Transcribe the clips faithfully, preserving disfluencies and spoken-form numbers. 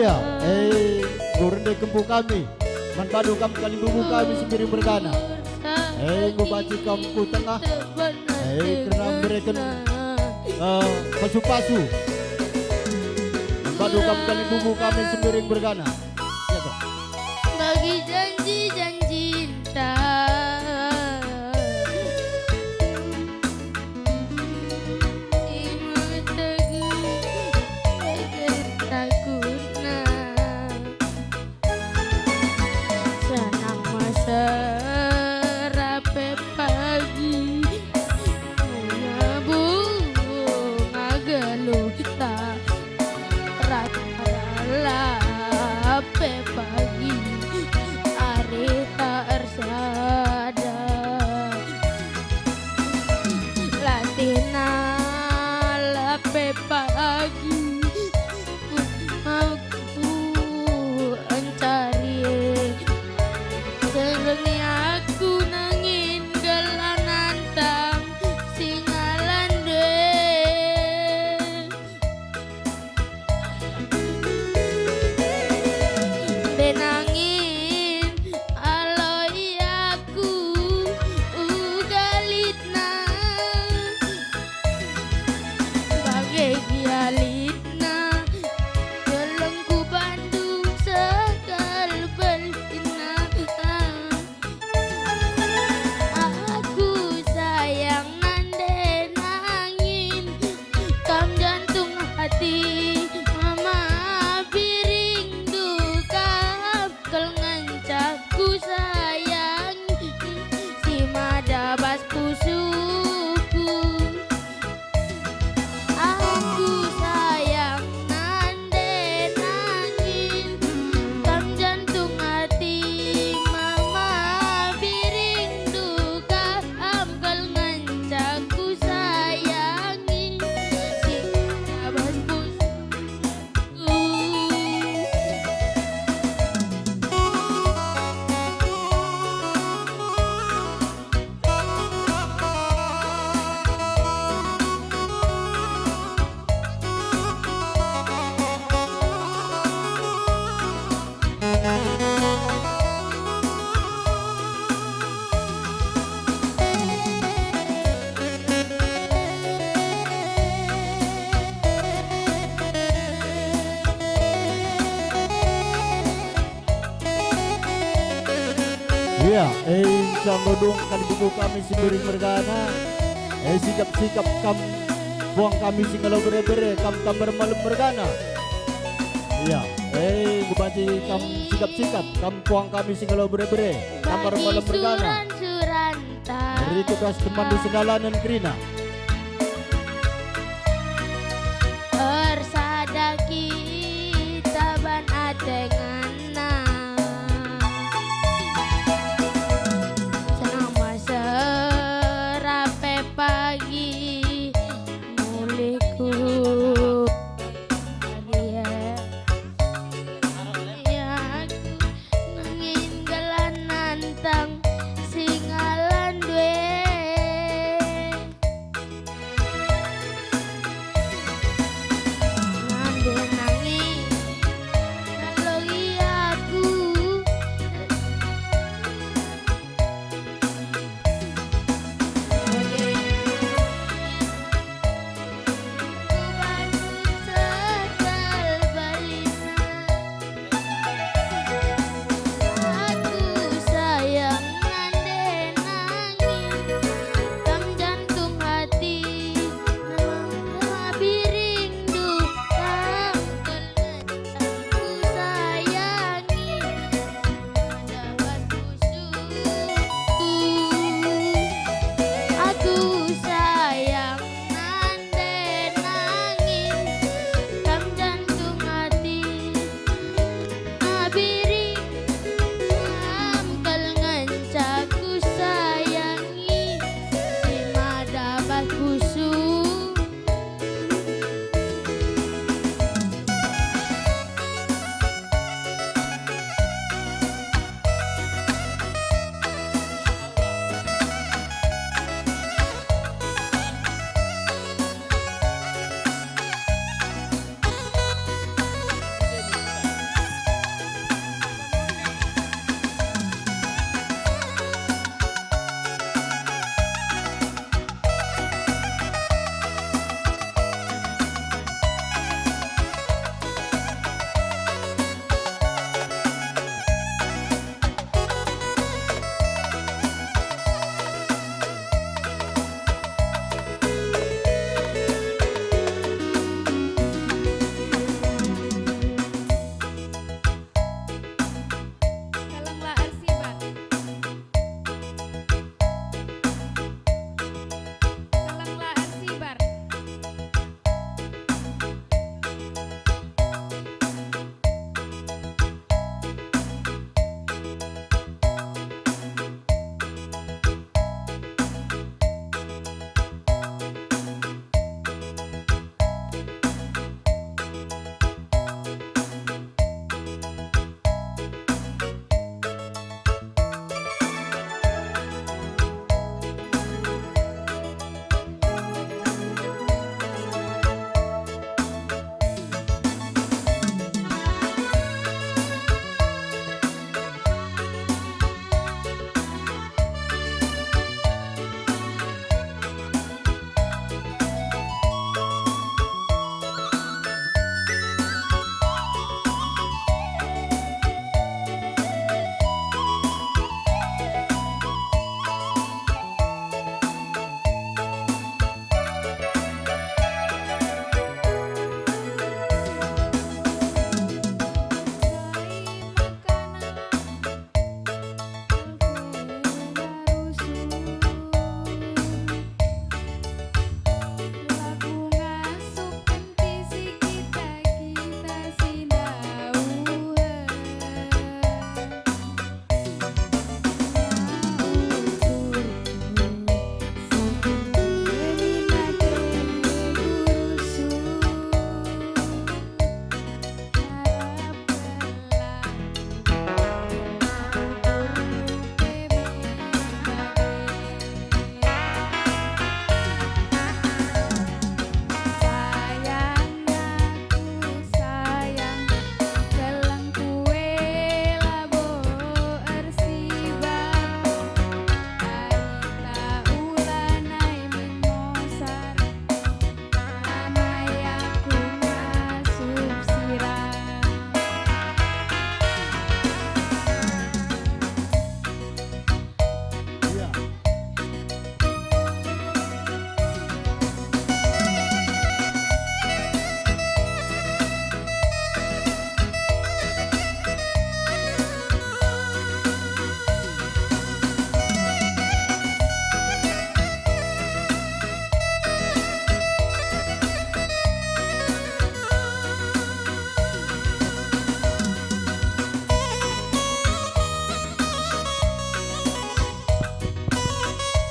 Eh, enggo rende kempu kami, man badu kam kalimbubu kami si mbiring mergana. Eh, enggo banci kam ku tengah. Eh, kerna mereken, eh, pasu-pasu. Man badu kam kalimbubu kami si mbiring mergana. Ya, toh. Bagi janji-janjinta. Si metegi bage takutna. Senang mesera pe pagi, bunga-bunga geluhta. Rata-rata pe pagi, arihta ersada. Latihna la pe pagi, aku encari. Selengi aku nangin gelah nantang si ngalan due. Nde nangin aloi aku uga litna, bage gia litna jelengku Bandung sekalbelina. Aku sayang nande nangin, kam jantung hati, mama biring duka, kal ngenca ku sayang, si mada bas pusuhku. Aku sayang nande nangin, kam jantung hati, mama biring duka, kam kal ngenca ku sayangi, si tabas pusuhku. Ia, e, enggo dung kalimbubu kami si mbiring mergana. E, sikap-sikap kam puang kami si ngalo bere-bere, kam tambar malem mergana. Ia, e, enggo banci kam sikap-sikap, kam puang kami si ngalo bere-bere, tambar malem mergana. Rikut ras temanndu sendalanen kerina. Ersada kita ban ate ngena. Senang mesera pe pagi mulihku. Aku nangin gelah nantang si ngalan due.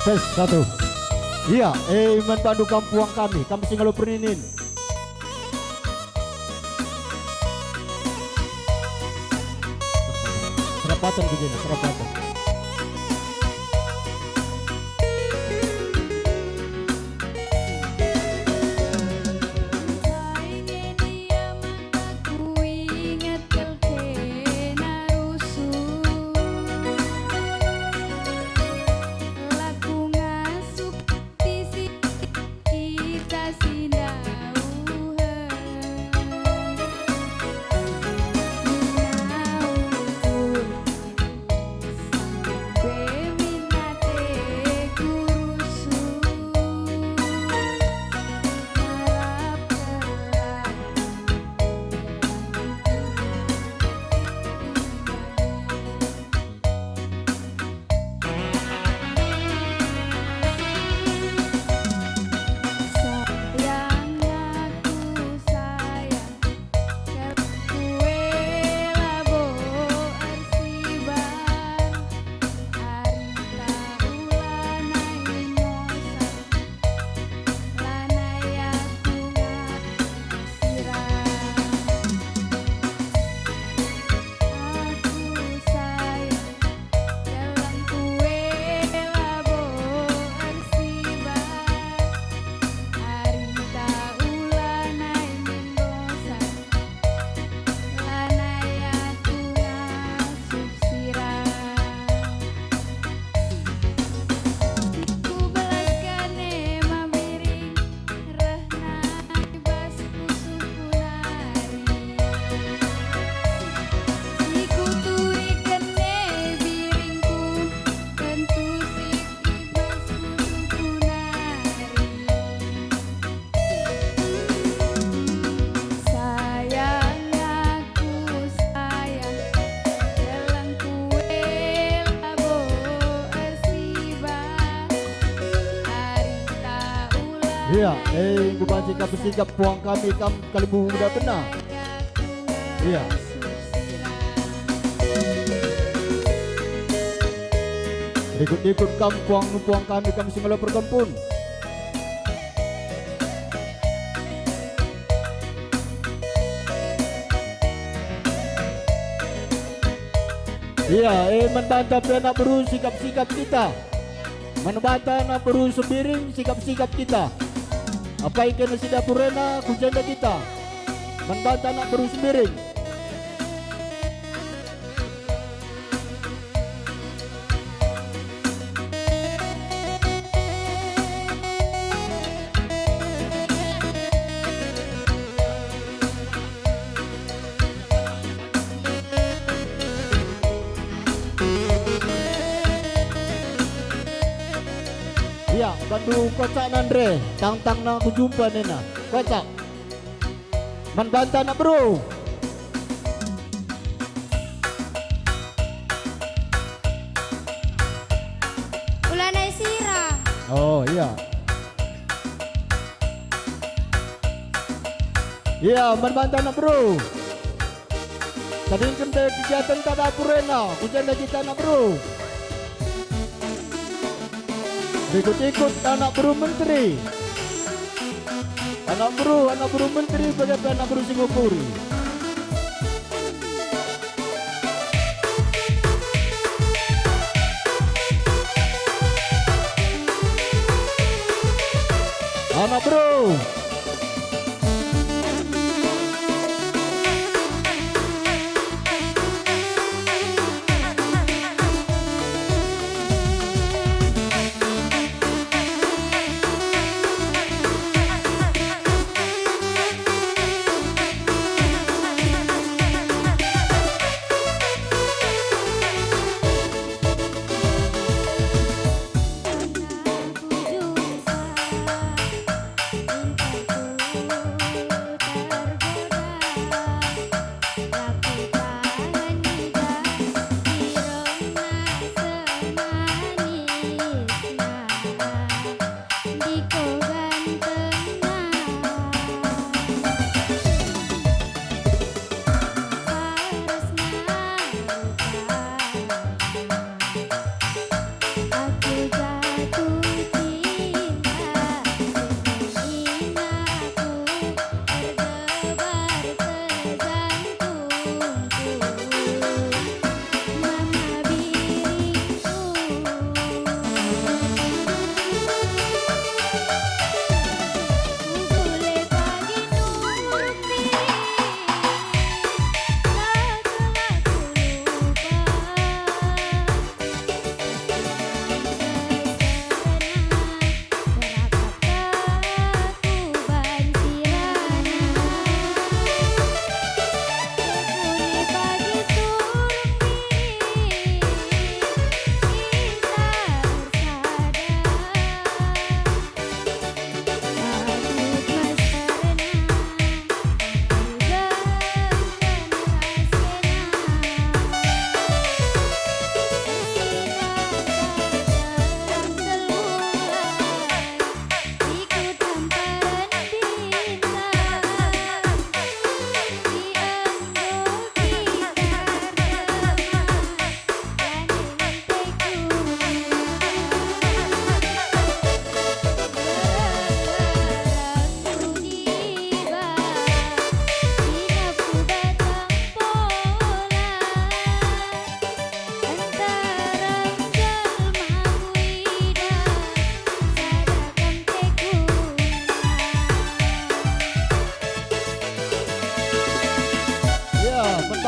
Tes satu. Iya, eh, man bandu kam puang kami, kam si ngalo perninin. Serapatan ku jenda, serapatan. Kita si ndauhen, ndauhen, sampe min ateku rusuh, ngarap kelak. Sayang aku sayang, kue labo ersibar, ari ta ula nai mosa, lanai aku ngasira. Aku sayang, keleng kue labo ersibar. Ari ta ula nai min bosan, lanai aku ngasup sira. Kubelaskan ema biring, reh nai bas pusuhku nari. Si kuturiken e biringku, tentu sip i bas pusuhku nari. Sayang aku sayang, keleng kue labo ersibar. Ari ta ula. Iya, eh, enggo banci kam sikap puang kami, kam kalimbubu dapenna. Iya. Ikut-ikut kam puang, puang kami, kam si ngalo perkempun. Iya, eh, man banta pe anak beru sikap-sikap kita. Man banta anak beru Sembiring sikap-sikap kita. Apai kena si dapur ena ku jenda kita. Man banta anak beru Sembiring. Iya, bandu kocak nande, tangtangna kujumpa nena. Kocak. Man banta anak beru. Ula nai sira. Oh, iya. Iya, man banta anak beru. Tadingken pe kegiaten ta dapur ena, ku jenda kita anak beru. Ikut-ikut anak beru menteri. Anak beru, anak beru menteri, bage pe anak beru si ngukuri. Anak beru.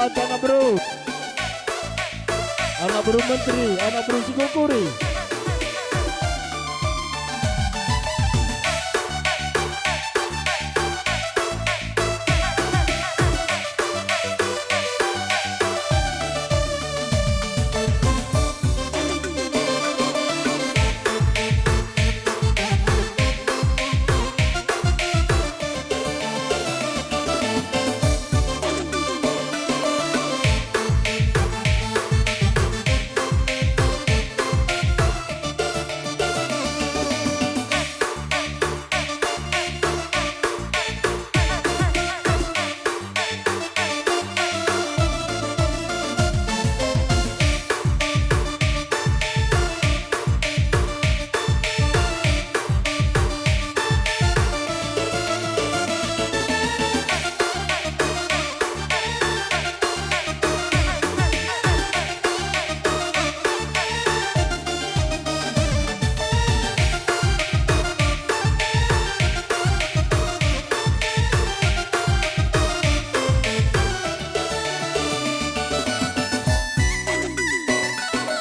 Anak beru. Anak beru menteri, anak beru Sigukuri.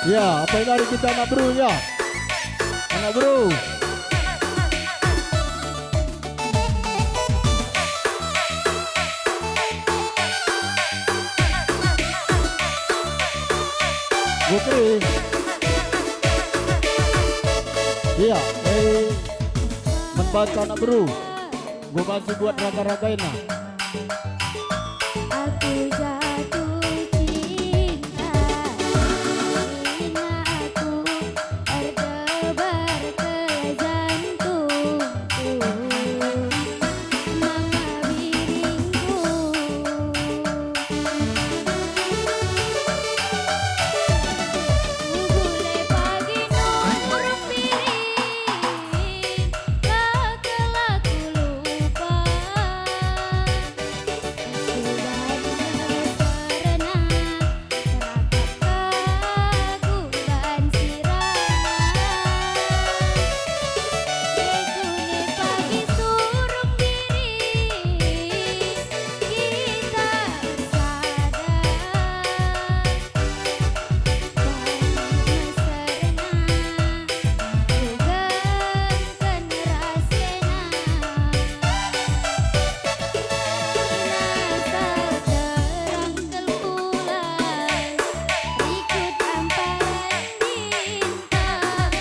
Ya, apai nari kita anak beru, ya. Anak beru. Putri. Iya, eh, man banta anak beru. Enggo banci buat raga-ragaina. Aku jatuh cinta, cinta aku erdebar ke jantungku, maka biringku. Kugule pagi nurung biring, tak kelak kulupa. Sudah serna terangkat kaku ban sirana. Dekune pagi surung diri kita sada. Pagi meserna, aku genken ras kena. Nasa terang kelkulai, rikut amparan bintang.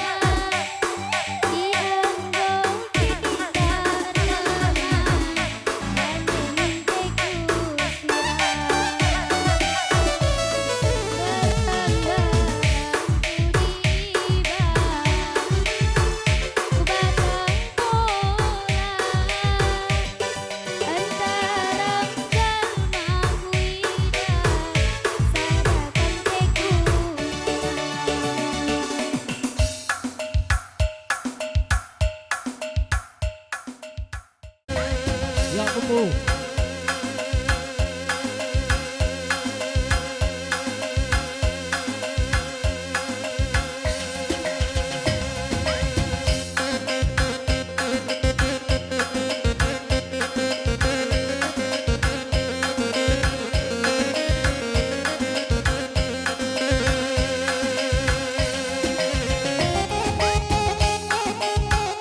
Dienggo kita rema, banci ninteku sirah. Bertangga ku diba, ku batang pola. Entaram jelma kuidah, sada kal teku. Ya, Pupu.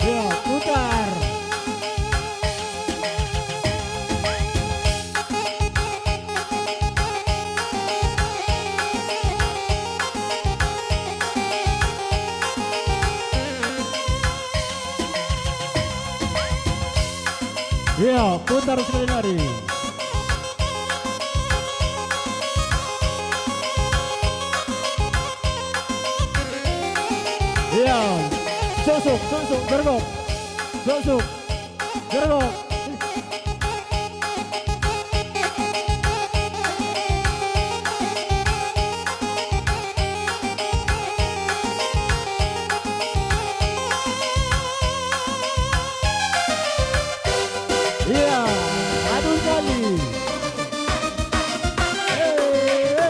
Ya, putar. Ya, putar sekali nari. Ya, susuk, susuk, gergok. Susuk. Gerbong. Iya, adu tali. Eh.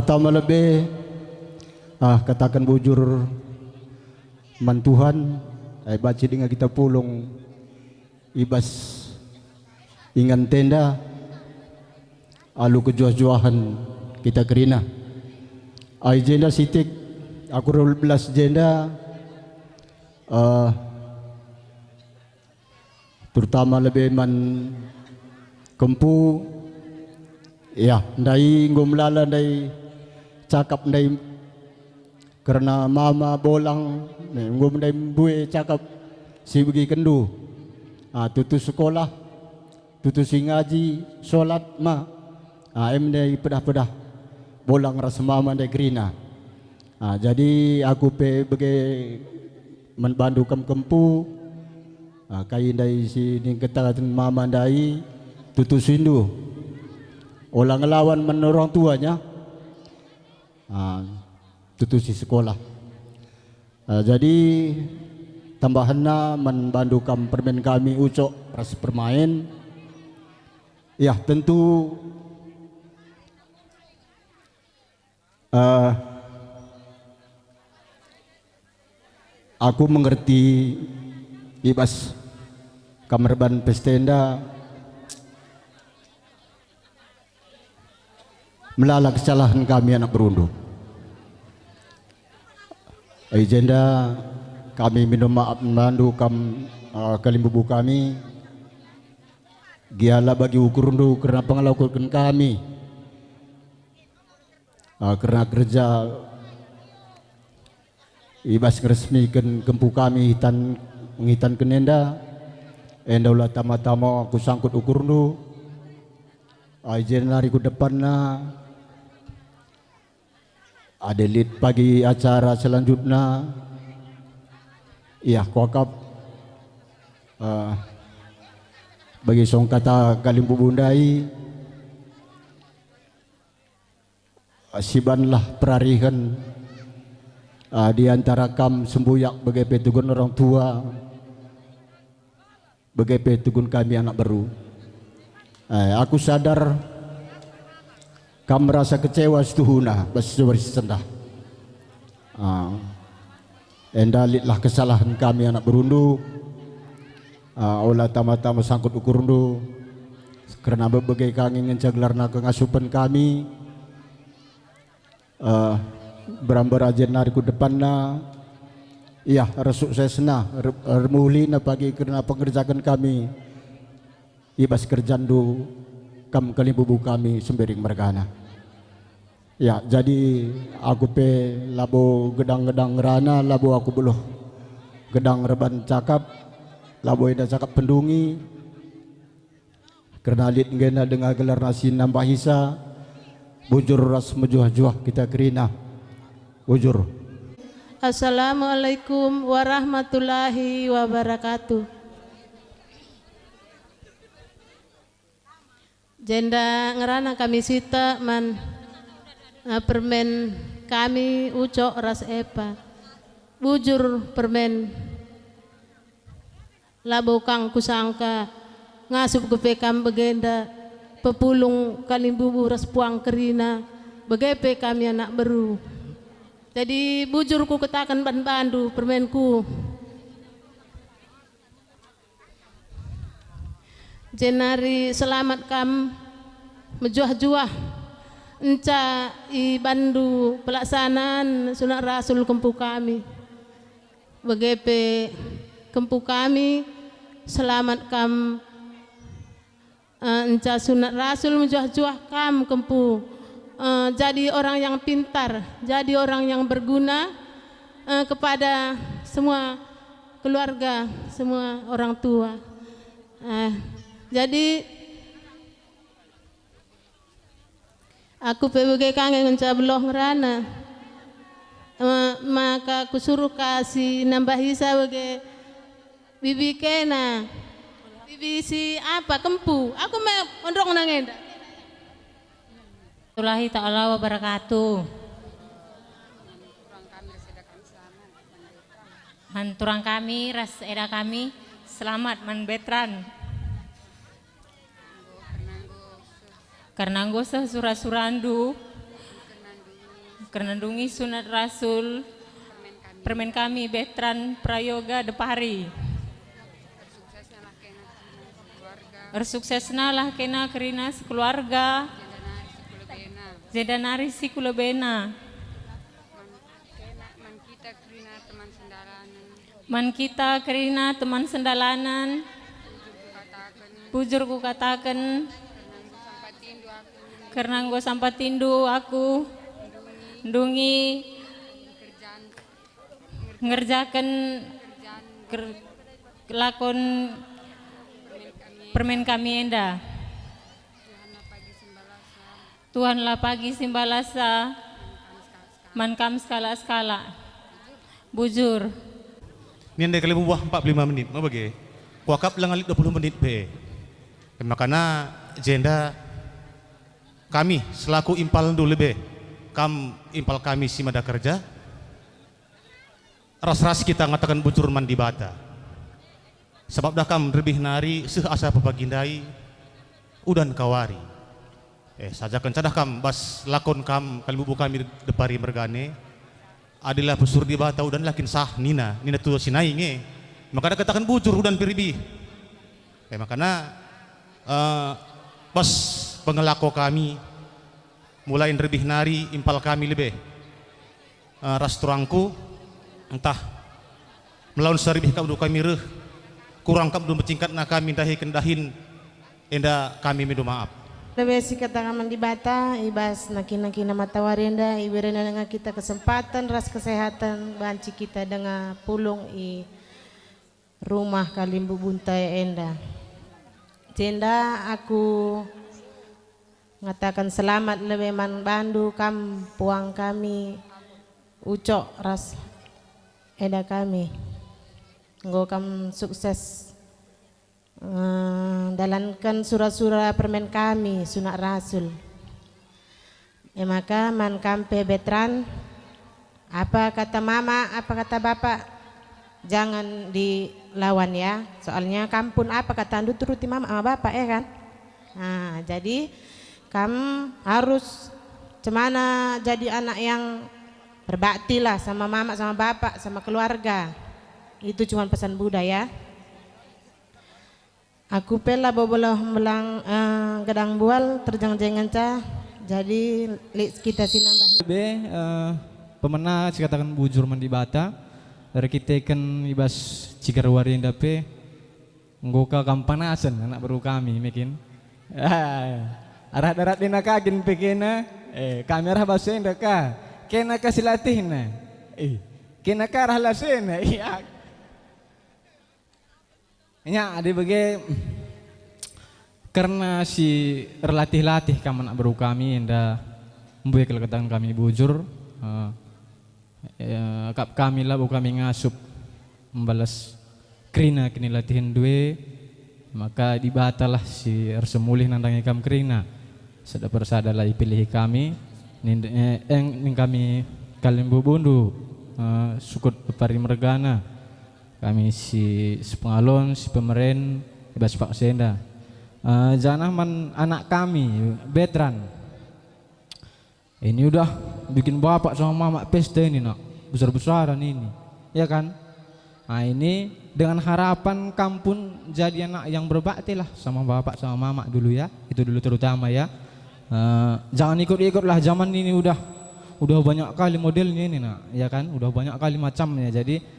Tama lebe, ah, kataken bujur man Tuhan, ai banci denga kita pulung i bas ingan tenda alu kejuah-juahen kita kerina. Ai jenda sitik aku erbelas jenda, eh, terutama lebe man kempu, ya, ndai enggo melala ndai cakap ndai kerna mama bolang, ne, enggo ndai mbue cakap si begikenndu. Ah, tutus sekolah, tutus si ngaji, solat ma. Ah, em ndai pedah-pedah bolang ras mama ndai kerina. Ah, jadi aku pe bage man bandu kam kempu, ah, kai ndai si ningketaken mama ndai, tutusindu. Ola ngelawan man orang tuanya, ah, tutusi sekolah. Ah, jadi tambahenna man bandu kam permen kami ucok ras permain. Yah, tentu, eh, aku mengerti i bas kam erban pesta enda melala kesalahen kami anak berundu. I jenda kami minum maaf mandu kam, eh, kalimbubu kami, gia la bagi ukurndu kerna pengelakoken kami, eh, kerna kerja i bas ngeresmiken kempu kami itan, ngitanken enda. Enda ula tama-tama kusangkut ukurndu, ai jenari ku depanna. Adi lit pagi acara selanjutna, iah kuakap, eh, bagi songkata kalimbubu ndai, sibanlah perarihen, ah, di antara kam sembuyak bage pe tugun orang tua, bage pe tugun kami anak beru. Eh, aku sadar kam merasa kecewa setuhuna bas si sendah. Ah. Enda litlah kesalahen kami anak berundu, ah, ola tama-tama sangkut ukurndu, kerna bebege kami ngenca gelarna kengasupen kami, eh, beramber ajen nari ku depanna, iah, ersuksesna, er-, ermuhlina pagi kerna pengerjaken kami i bas kerjandu, kam kalimbubu kami Sembiring mergana. Ya, jadi aku pe labo gedang-gedang ngerana, labo aku beluh gedang reban cakap, labo enda cakap pendungi, kerna lit nggena denga gelarna si nambahisa, bujur ras mejuah-juah kita kerina. Bujur. Assalamualaikum warahmatullahi wabarakatuh. Jenda ngerana kami sitik man, eh, permen kami Ucok ras Epa. Bujur permen, labo kang kusangka ngasup kepe kam begenda, pepulung kalimbubu ras puang kerina, bage pe kami anak beru. Jadi bujur kukataken ban bandu permenku. Jenari selamat kam mejuah-juah enca ibanndu pelaksanaan sunat rasul kempu kami. Bage pe kempu kami, selamat kam, eh, enca sunat rasul mejuah-juah kam kempu, eh, jadi orang yang pintar, jadi orang yang berguna, eh, kepada semua keluarga, semua orang tua. Eh, jadi, aku pe bage ka nge ngenca beluh ngerana. Eh, maka kusuruh ka si nambahisa bage bibi kena. Bibi si apa, kempu. Aku me ondong nang enda. Warahmatullahi ta'ala wabarakatuh. Man turang kami ras eda kami, selamat man Betran. Kerna enggo seh sura-surandu, Kerna ndungi sunat rasul, permen kami Betran Prayoga Depari. Ersuksesnalah kena kerina sekeluarga. Jenda nari si kulebena. Jenda nari si kulebena. Man, kena, man kita kerina teman sendalanen. Man kita kerina teman sendalanen. Bujur kukataken. Bujur kukataken. Kerna enggo sampatindu aku. Kerna enggo sampatindu aku. Ndungi. Ndungi. Ngerjaken. Ngerjaken. Ker-, lakon permen kami enda. Tuhanlah pagi si mbalasa man kam sekalak-sekalak. Bujur. Nin ndai kalimbubah empat puluh lima menit, ma bage? Kuakap langa lit dua puluh menit pe. E makana jenda kami selaku impalndu lebe, kam impal kami si mada kerja. Ras-ras kita ngataken bujur man Dibata. Sabap dah kam nderbih nari seh asa pepagi ndai, udan kawari. Eh, sajaken cadah kam bas lakon kam kalimbubu kami Depari mergane. Adi la pesur Dibata udan la kin sah nina, nina tua si nai nge. Maka da kataken bujur udan pe ribih. Eh, makana, eh, bas pengelako kami, mulai nderbih nari impal kami lebe. Eh, ras turangku, ntah melaun saribih kap du kami reh, kurang kap du mecingkatna kami ndahiken dahin, enda kami mindo maap. Lebe si kataken man Dibata, i bas nangkin-nangkinna matawari enda, iberena denga kita kesempaten ras kesehatan banci kita denga pulung i rumah kalimbubunta enda. Jenda aku ngataken selamat lebe man bandu kam puang kami Ucok ras eda kami. Enggo kam sukses, eh, dalanken sura-sura permen kami, sunat rasul. E maka man kam pe Betran, apa kata mama, apa kata bapa, jangan dilawan ya. Soalnya kam pun apa katandu turuti mama sama bapa, ya kan? Nah, jadi kam harus cemana jadi anak yang berbakti lah sama mama, sama bapa, sama keluarga. Itu cuman pesan Buddha ya. Aku pe labo belah mbelang, eh, gedang bual terjeng-jeng ngenca, jadi lit kita si nambahi. Be, eh, pemena si kataken bujur man Dibata, erkiteken i bas ciger wari enda pe, enggo ka kam panasen anak beru kami, mekin. Ah, arah darat dena ka kin pe kena, eh, kami arah bas enda ka, kena ka si latihna. Eh, kena ka arah lasena, iya. Nya, adi bage, kerna si erlatih-latih kam anak beru kami, enda mbue kal kataken kami bujur, eh, eh, akap kami labo kami ngasup mbalas kerina kinilatihen ndue, maka Dibatalah si ersemulih nandangi kam kerina. Sada persada la ipilihi kami, nin-, eh, eng ning kami kalimbubundu, eh, sukut pari mergana. Kami si sepengalon, si pemeren, i bas paksa enda. Eh, janah man anak kami, Betran. Ini udah bikin bapak sama mamak pesta ini, nak. Besar-besaran ini. Ya kan? Nah, ini dengan harapan kam pun jadi anak yang berbakti lah sama bapak sama mamak dulu ya. Itu dulu terutama ya. Eh, jangan ikut-ikut lah zaman ini udah, udah banyak kali modelnya ini, nak. Ya kan? Udah banyak kali macamnya. Jadi,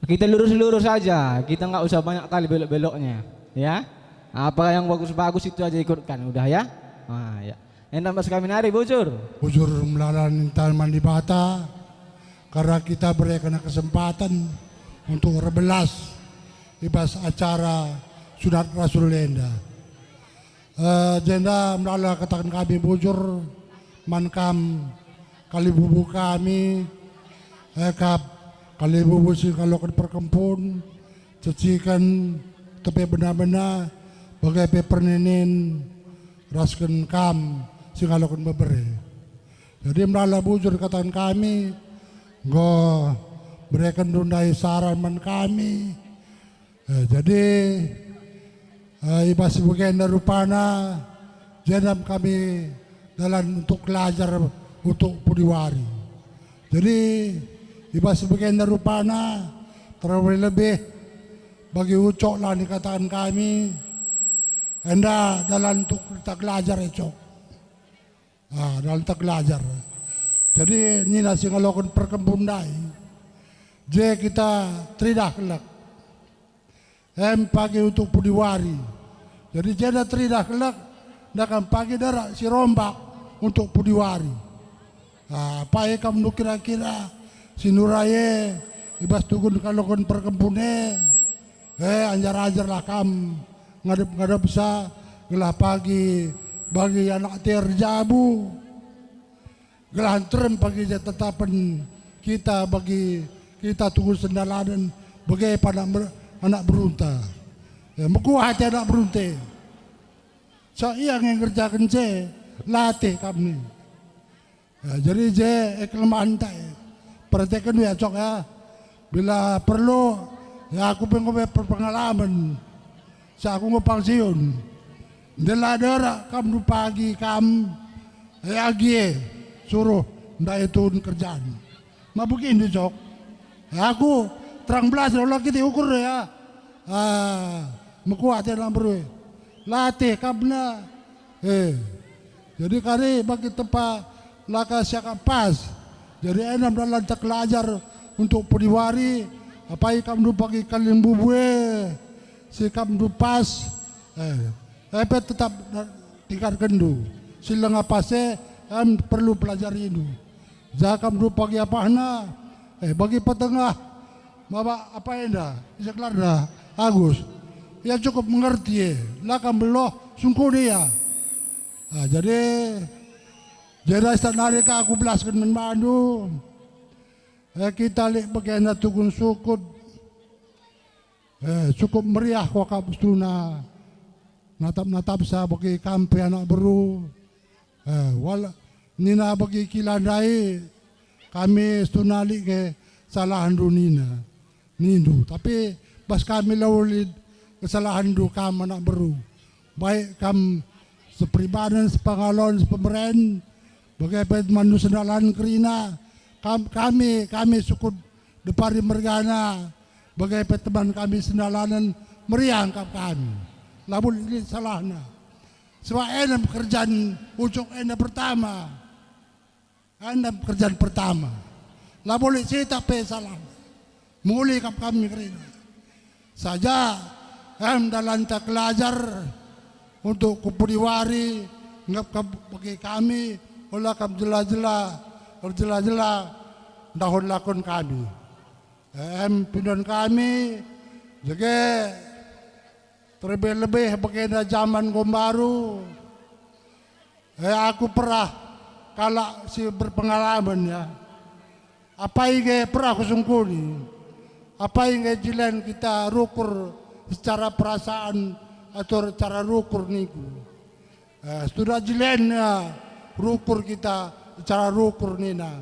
kita lurus-lurus aja, kita nggak usah banyak kali belok-beloknya, ya. Apa yang bagus-bagus itu aja ikutkan, udah ya. Nah, ya. Enda bas kami nari, bujur. Bujur melala ninta man Dibata, karena kita bereken kesempatan untuk erbelas i bas acara sunat rasul enda. Eh, jenda melala kataken kami bujur man kam, kalibubu kami, eh, kap kalibubu si ngaloken perkempun, ceciken, tepe bena-bena, bage pe perninin, rasken kam si ngaloken bebere. Jadi melala bujur kataken kami, enggo bereken ndai saran man kami, Eh, jadi, eh, i bas bagenda rupana, jenam kami dalan untuk belajar utuk pudi wari. Jadi, i bas bagenda rupana, terlebih-lebih bagi Ucok la nikataken kami, enda dalan untuk kita gelajar, e, Cok. Ah, dalan kita gelajar. Jadi, nina si ngaloken perkempun ndai, je kita teridah kelek. Em pagi untuk pudi wari. Jadi jenda teridah kelek, ndakan pagi derak si rombak untuk pudi wari. Ah, apai kam ndu kira-kira si nurai e i bas tugun kaloken perkempun e? Eh, ajar-ajarlah kam ngadep-ngadepsa, gelah pagi bagi anak ate erjabu. Gelah nterem pagi je tetapen kita bagi kita tuhu sendalanen bage pe anak mer-, anak berunta. Ya, mekuah ate anak berunta. So ia nge ngerjaken je, latih kami. Ya, jadi je, eh, kelemahenta, eh. Perhatiken ya, Cok, ya. Bila perlu, ya, aku pe enggo be berpengalaman. Si aku enggo pensiun. Ndela derak kam ndu pagi kam, e, agi e, suruh ndai tun kerjan. Ma beginndu, Cok. E, aku terang belas, ola kita ukur, ya. Ah, mekuah ate anak beru e. Latih kam na. Eh. Jadi kari bagi tempa laka siakap pas. Jadi enda dalan terkelajar untuk pudi wari, apai kam ndu pagi kalimbubu e, si kam ndu pas, eh, epe tetap tingkatkenndu. Si langa pas e, em perlu pelajarindu. Ja kam ndu pagi apahna, eh, bagi petengah, maba apa enda, ise gelarna, Agus. Ia cukup mengerti, eh, la kam beloh, sungkun ia. Ah, jadi, jadi sat nari ka aku belasken man bandu. Eh, kita lit bagenda tugun sukut. Eh, cukup meriah kuakap setuna natap-natapsa bagi kam pe anak beru. Eh, wala-, nina bagi kila ndai, kami setuna lit nge salahndu nina, nindu. Tapi bas kami la lit kesalahenndu kam anak beru. Baik kam seperibaden, sepangalon, sepemeren, bage pe temanndu sendalanen kerina, kam, kami, kami sukut depari mergana, bage pe teman kami sendalanen meriah akap kami. La lit lit salahna. Sebab enda kerjan Ucok enda pertama. Enda kerjan pertama. La lit sitak pe salah. Muli akap kami kerina. Saja, em dalanta kelajar untuk ku pudi wari, ngap kam bagi kami, ola kam jela-jela, erjela-jela, ndahun lakon kami. Em, pindoken kami, jage, terlebih-lebih bagenda jaman enggo mbaru. Eh, aku perah kalak si berpengalaman, ya. Apai nge perah kusungkuni? Apai nge jilen kita rukur secara perasaan atau secara rukur niku? Eh, sudah jilen, eh, rukur kita secara rukur nina.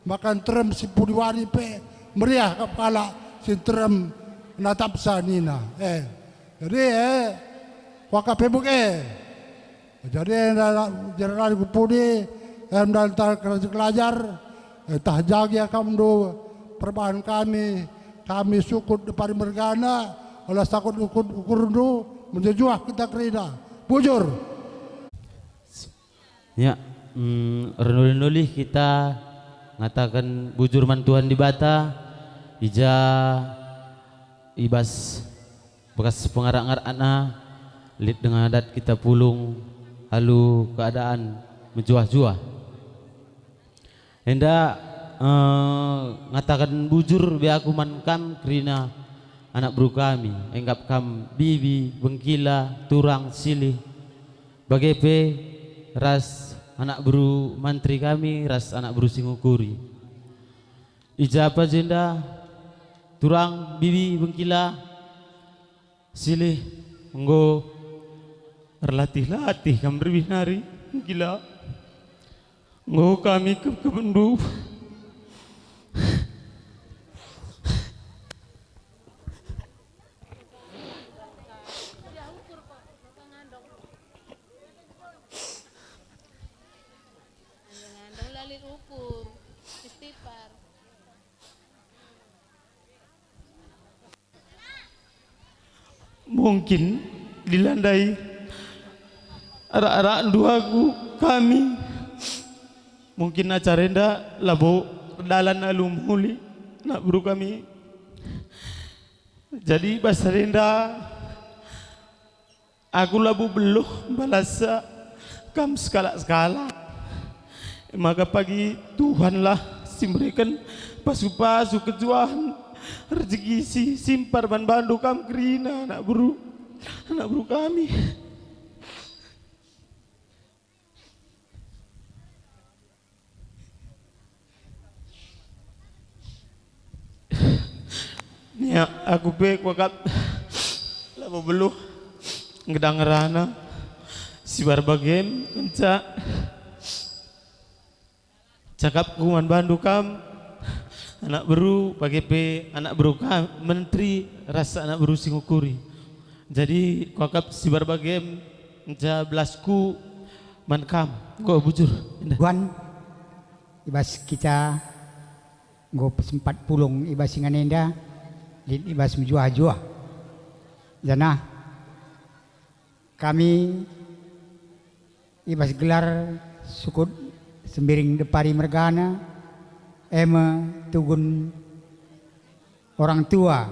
Maka nterem si pudi wari pe meriah kap kalak si nterem natapsa nina. Eh, jadi, eh, kuakap pe bage. Jadi, enda la-, jera la ku pudi, em, dalanta kelajar, eh, tah jagi akapndu perbahan kami, kami sukut depari mergana, ola sakut ukut ukurndu, menjejuah kita kerina. Bujur. Ya, mm, ernulih-nulih kita ngataken bujur man Tuhan Dibata, i ja i bas bekas pengarak-ngarakna, lit denga dat kita pulung alu keadaan mejuah-juah. Enda, eh, ngataken bujur be aku man kam kerina anak beru kami, engkap kam bibi, bengkila, turang, silih, bage pe ras anak beru mantri kami ras anak beru si ngukuri. I ja pe jenda, turang, bibi, bengkila, silih enggo erlatih-latih kam lebih nari, gila. Enggo kami kep-kepenndu. Mungkin dilandai arak-arakndu aku, kami. Mungkin acara enda labo erdalan alu mehuli, anak beru kami. Jadi bas enda aku labo beluh mbalasa kam sekalak-sekalak. Maka pagi Tuhanlah si mereken pasu-pasu kejuahen rejeki si simpar man bandu kam kerina, anak beru, anak beru kami. Ya, aku pe kuakap labo beluh ngedang ngerana si bage em ngenca cakapku man bandu kam, anak beru, bage pe anak beru kam, menteri ras anak beru si ngukuri. Jadi kuakap si bage em ngenca belasku man kam. Enggo bujur, indah. Tuan, i bas kita enggo sempat pulung i bas ingan enda, lit i bas mejuah-juah. Janah kami i bas gelar sukut Sembiring Depari mergana, e me tugun orang tua.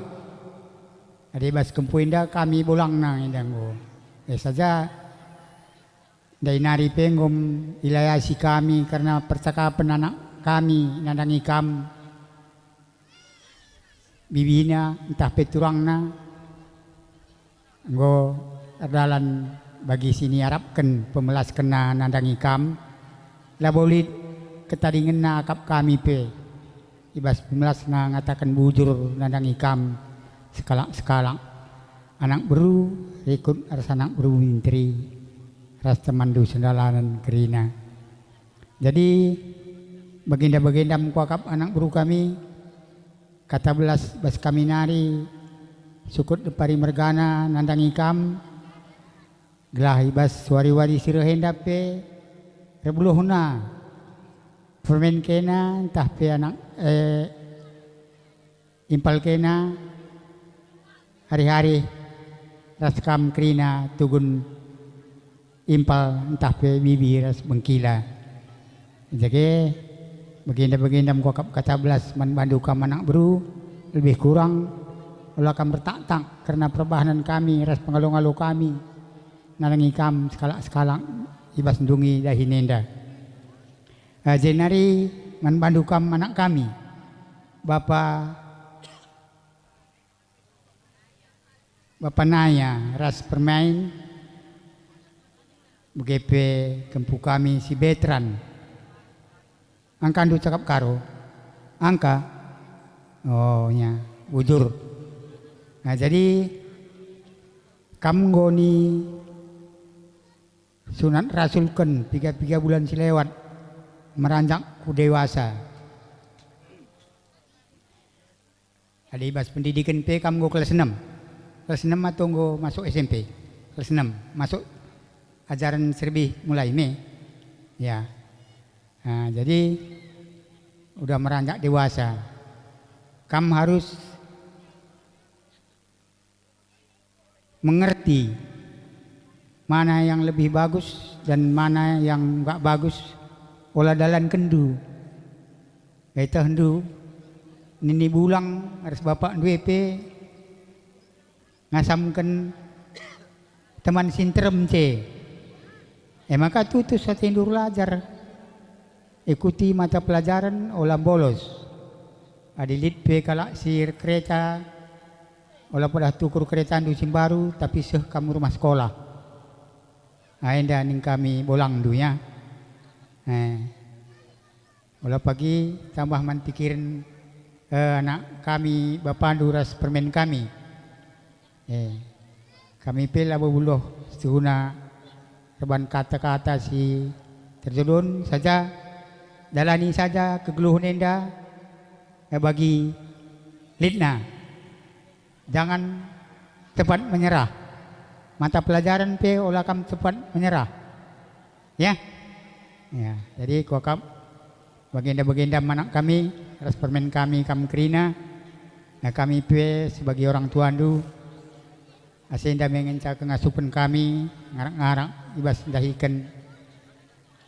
Adi i bas kempu enda kami bolangna enda enggo. E saja, ndai nari pe enggo ilayasi kami kerna percakapen anak kami nandangi kam, bibina ntah pe turangna. Enggo erdalan bagi si niarapken pemelaskenna nandangi kam, labo lit ketadingenna akap kami pe. I bas pemelasna ngataken bujur nandangi kam sekalak-sekalak, anak beru rikut ras anak beru menteri, ras temanndu sendalanen kerina. Jadi, bagenda-bagenda me kuakap anak beru kami, kata belas bas kami nari, sukut Depari mergana nandangi kam, gelah i bas wari-wari si reh enda pe erbeluhna permen kena ntah pe anak, eh, impal kena hari-hari ras kam kerina tugun impal ntah pe bibi ras bengkila. Dage, bagenda-bagenda me kuakap kata belas man bandu kam anak beru, lebih kurang ola kam ertaktak kerna perbahanen kami ras pengalo-ngalo kami nandangi kam sekalak-sekalak i bas ndungi dahin enda. Eh, jenari man bandu kam anak kami, Bapa Bapa Naya ras Permain, bage pe kempu kami si Betran. Angkandu cakap Karo? Angka? Oh, ya, bujur. Nah, jadi kam enggo ni sunat rasulken piga-piga bulan si lewat meranjak ku dewasa. Adi i bas pendidiken pe kam enggo kelas enem. Kelas enem atau enggo masuk S M P? Kelas enem, masuk ajaran serbih mulai me. Ya. Nah, jadi udah meranjak dewasa. Kam harus mengerti mana yang lebih bagus dan mana yang nggak bagus, ola dalankenndu. Itehndu, nini bulang ras bapakndu e pe ngasamken teman si nterem nce. E maka tutus atendu erlajar. Ikuti mata pelajaren ola mbolos. Adi lit pe kalak si erkereta, ola pedah tukur keretandu si mbaru, tapi seh kam rumah sekolah. Ah, enda ning kami bolangndu, ya. Eh. Ola pagi tambah man pikiren, eh, anak kami, bapandu ras permen kami. Eh, kami pe labo beluh situhuna reban kata-kata si terjodon saja, dalani saja kegeluhen enda, eh, bagi litna. Jangan cepat menyerah. Mata pelajaran pe ola kam cepat menyerah. Ya? Ya, jadi kuakap bagenda-bagenda anak kami, ras permen kami kam kerina. Nah, kami pe sebagai orang tuandu, Asa enda me ngenca kengasupen kami ngarak-ngarak i bas ndahiken,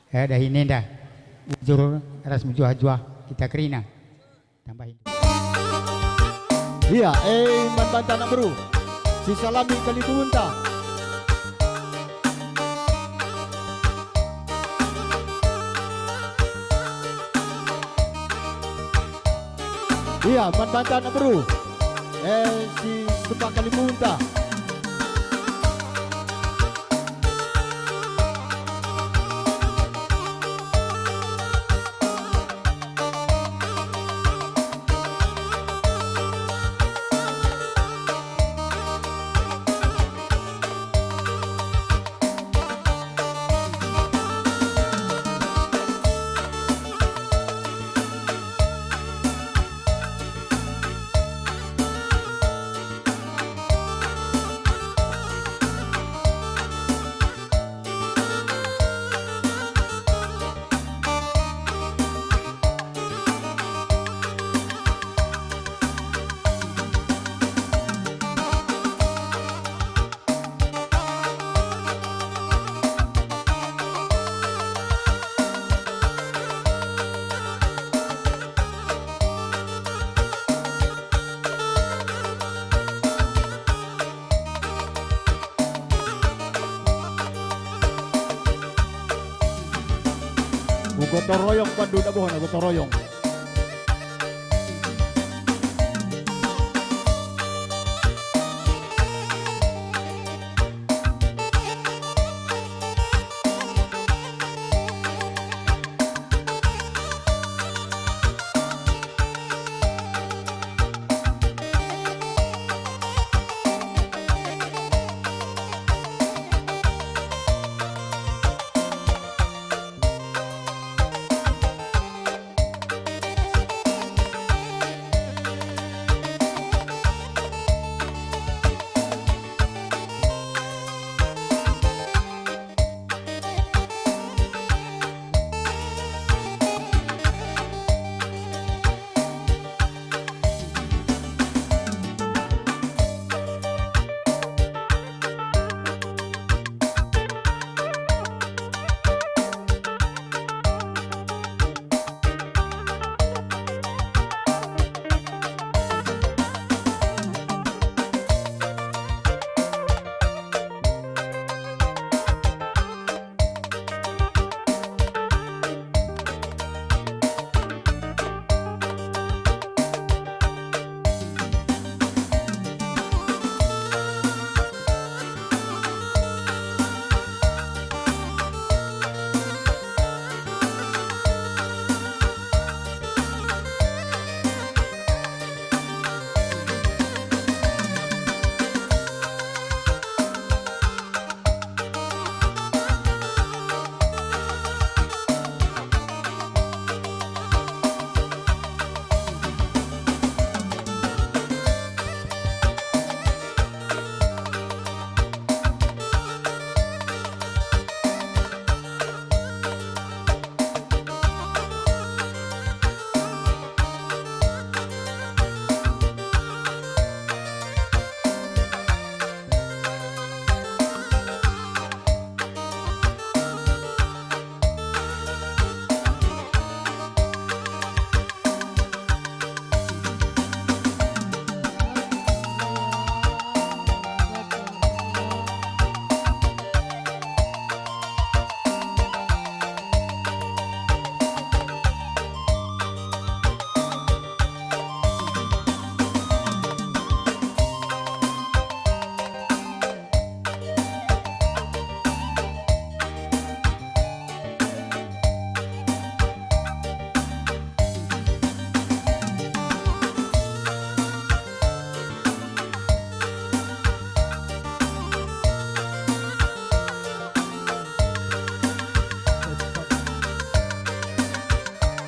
eh, dahin enda. Bujur ras mejuah-juah kita kerina. Tambahin. Ia, eh, man banta anak beru. Sisalami kalibubunta. Ia, man banta anak beru. Eh, si sembah kalibubunta. Gotong royong bandu dabuhna, gotong royong.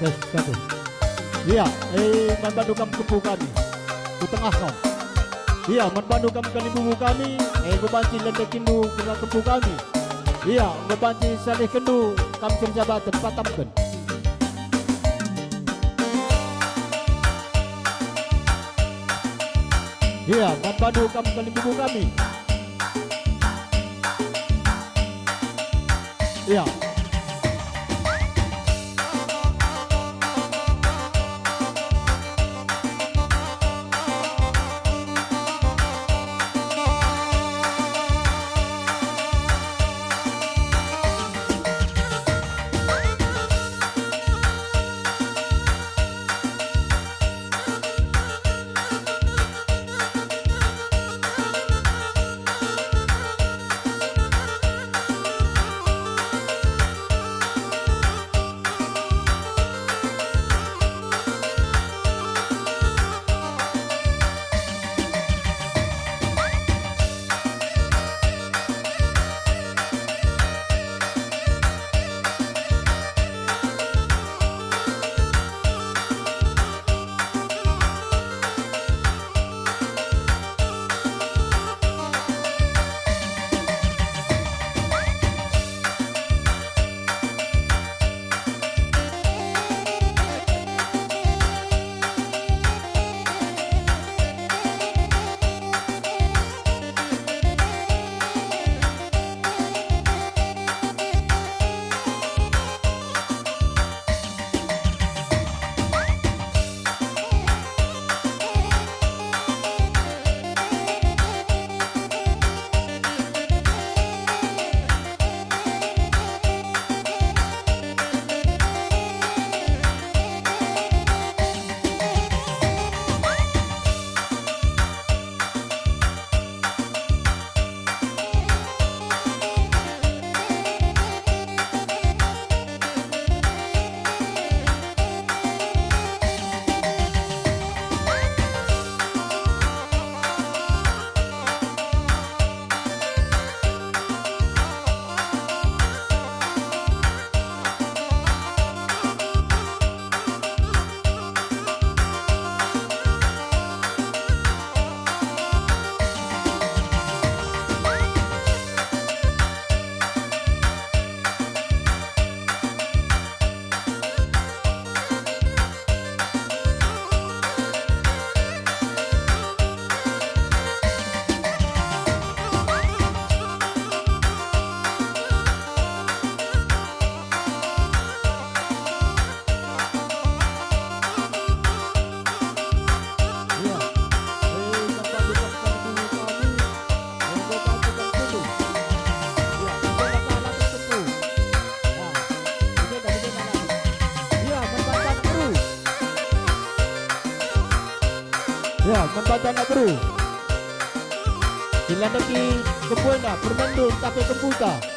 Tes, satu. Ia, eh, man bandu kam kempu kami. Ku tengah kam. Ia, man bandu kam kalibubu kami, eh, enggo banci lendekinndu kerna kempu kami. Ia, enggo banci salihkenndu kam si erjabaten, patamken. Ia, man bandu kam kalibubu kami. Iya. Ya, man banta anak beru. Dilandeki kembuana, permendul, tape kembuta.